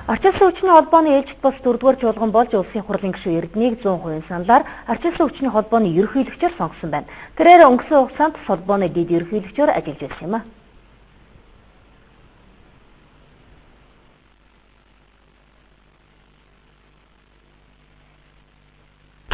Арчилсан хүчний холбооны ээлжит бус 4-р чуулган болж Улсын хурлын гишүүн Эрднийг 100% саналаар Арчилсан хүчний холбооны ерөнхийлөгчөөр сонгосон байна. Тэрээр өнгөрсөн хугацаанд тус холбооны дэд ерөнхийлөгчөөр ажиллаж байсан юм а.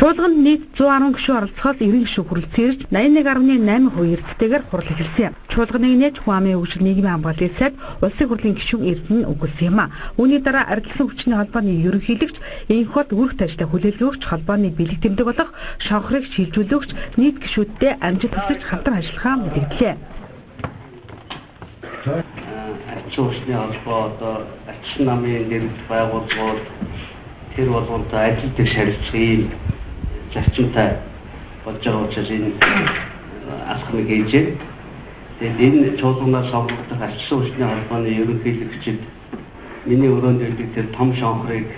Чуулганд нийт 110 гишүүн оролцохоос 90 гишүүн хүрэлцэн ирж 81.8% эрдэстэйгээр хурал эхэлсэн юм. Чуулганыг нээж хүн амын хөгжил нийгмийн хамгааллын сайд Улсын хурлын гишүүн Эрдэнэ өгүүлсэн юм а. Үүний дараа Арчилсан хүчний холбооны ерөнхийлөгч Энх бол үүрэгт ажлаа хүлээлгэж өгч холбооны бэлэг тэмдэг болох шонхрыг шилжүүлж нийт гишүүддээ амжилт хүсэж хамтран ажиллахаа мэдэгдлээ. Арчилсан хүчний холбоо одоо Арчилсан намын нэрд байгууллагууд тэр болгонтой ажил дэвш харилцах зарчимтай болж байгаа учраас энэ алхмыг хийж байна. Тэгээд энэ чуулганаар сонгогдох Арчилсан хүчний холбооны ерөнхийлөгчид миний өрөөнд ирдэг тэр том шонхрыг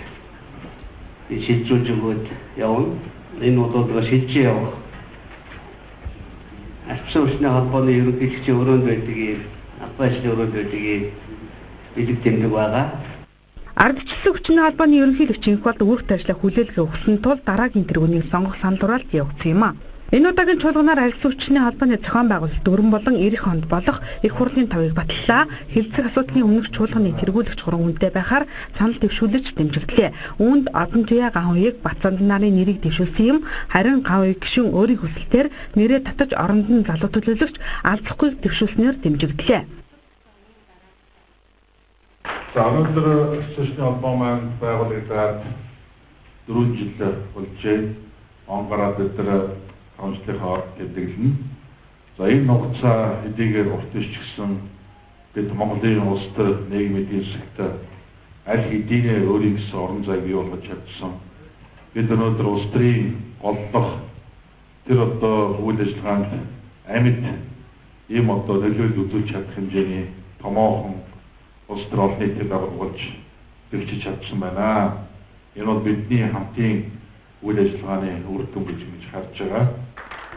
шилжүүлж өгөөд явна. Энэ бол шилжиж явах. Арчилсан хүчний холбооны ерөнхийлөгчийн өрөөнд байдаг ийм албан ажлын өрөөнд байдаг ийм бэлэг тэмдэг байгаа. Ардчилсан хүчний холбооны ерөнхийлөгч Энх бол үүрэгт ажлаа хүлээлгээ өгсөн тул дараагийн тэргүүнийг сонгох санал хураалт явагдсан юм а. Энэ удаагийн чуулганаар Арчилсан хүчний холбооны зохион байгуулалт 4 болон 90 хонд болох их хурлын тавыг баталлаа. Хэлцэх асуудлын өмнөх чуулганы тэргүүлэгч 3 хүнтэй байхаар санал дэвшүүлж дэмжигдлээ. Үүнд Одонжия Ганхуйг Батсандан нарын нэрийг дэвшүүлсэн юм. Харин Ганхуйг гишүүн өөрийн хүсэлтээр нэрээ татаж оронд нь залуу төлөөлөгч Алцахгүйг дэвшүүлснээр дэмжигдлээ. За өнөөдөр Арчилсан хүчний холбоо маань байгуулагдаад 4 жил болжээ. Он гараад бид нар 5 жилийнхаа тэмдэглэнэ. За энэ хугацаа хэдийгээр урт биш ч гэсэн бид Монголын улс төр нийгмийн эдийн засагт аль хэдийнэ өөрийн гэсэн орон зай бий болгож чадсан. Бид өнөөдөр улс төрийн голлох тэр одоо үйл ажиллагаанд амьд ийм одоо нөлөөлөл үзүүлж чадах хэмжээний томоохон улс төр олон нийтийн байгууллага болж бэлчиж чадсан байна. Энэ бол бидний хамтын үйл ажиллагааны үр дүн гэж харж байгаа.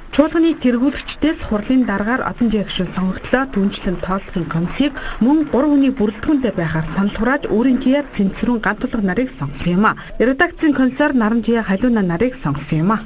Чуулганы тэргүүлэгчдээс хурлын даргаар Одонжия гишүүн сонгогдлоо. Түүнчлэн тооцлогын комиссийг мөн 3 хүний бүрэлдэхүүнтэй байхаар санал хурааж өөрийн тияар Цэнцрүүн Гантулга нарыг сонгосон юм а. Редакцийн комиссар Наранжия Халиуна нарыг сонгосон юм а.